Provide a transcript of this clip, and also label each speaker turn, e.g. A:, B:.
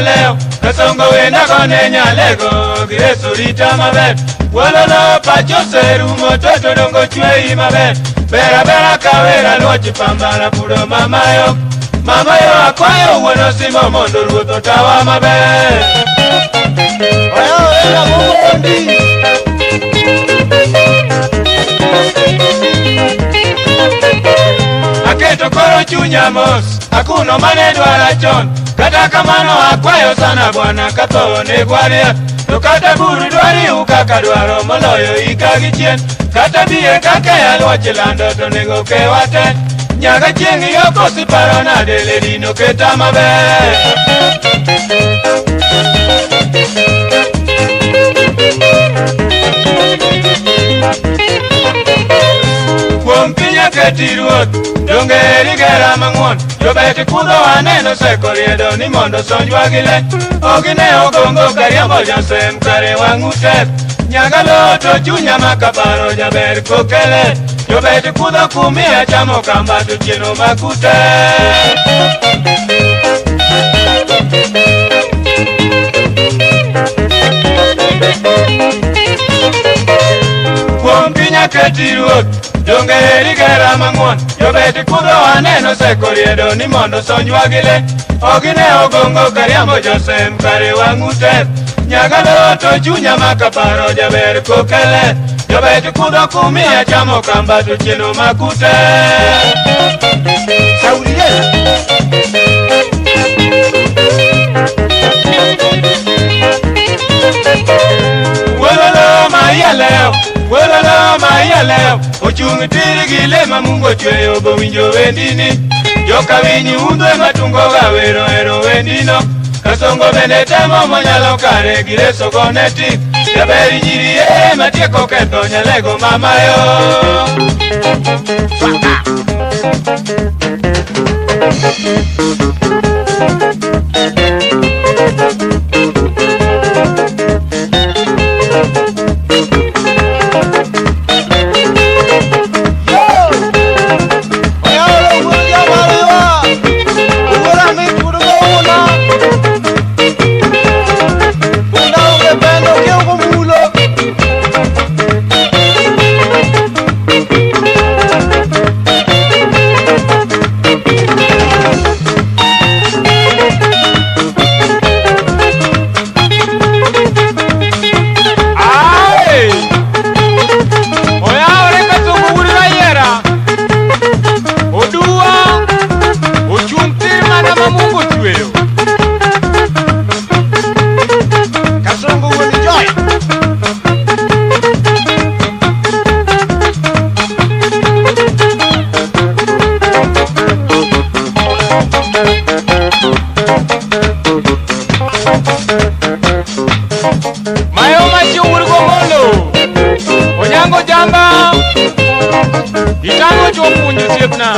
A: leo Kasongo wenda kone nyalego Gireso rita maber Wololo pacho serumo toto dongo chwei maber Bera bera kawera luochi pambana puro mamayo Mamayo akwayo wuono simo mondo ruoth otawa maber
B: Oyawo Mungu
A: Aketo koro chunya mos akuno mane dwara chon Kata kamano akwayo sana bwana katho ne gwaria To kata buru dwari kaka dwaro moloyo ika gi chien Kata biye kaka alwoch lando to nego kewa te Nyaga chieng' yoko siparo nade ledino keta maber Kuom piny aketi ruoth donge eri gera mang'won Jobet kudho aneno seko riedo ni mondo sonjwa gi le Ogine ogongo kariembo jasem kare wang'u tek Nyagalo to chunya makaparo jaber kokele Jobet kudho kumiya chamo kamba to chieno makute Kuom piny aketi ruoth donge eri gera mang'won Jobet kudho aneno seko riedo ni mondo sonjwa gi le Ogine ogongo kariembo josem kare wang'u tek Nyagalo to chunya makaparo jaber kokele Jobet kudho kumiya chamo kamba to chieno makute
B: Sauriel.
A: Wololo maia leo, wololo maia leo Ochung' tir gi le ma Mungu ochweyo bowinjo wendini Joka winyi undwe matungo ga wero ero wendino Kasongo bende temo monyalo kare gi reso gone tik Jaber nyiri e matieko ketho nyalego mamayo
B: Oyawo wuoyo mariwa. Wuora mit wuod una. Una onge pendo kiew mulo.
A: Ai! Oyawore Kasongo wuod Rayiera Oduwa ochung' tir mana ma Mungu ochweyo
B: Kasongo wuon Joy.
A: Mayo machi wuod Gomolo Onyango jamba Itang'o chuo puonj osiepna.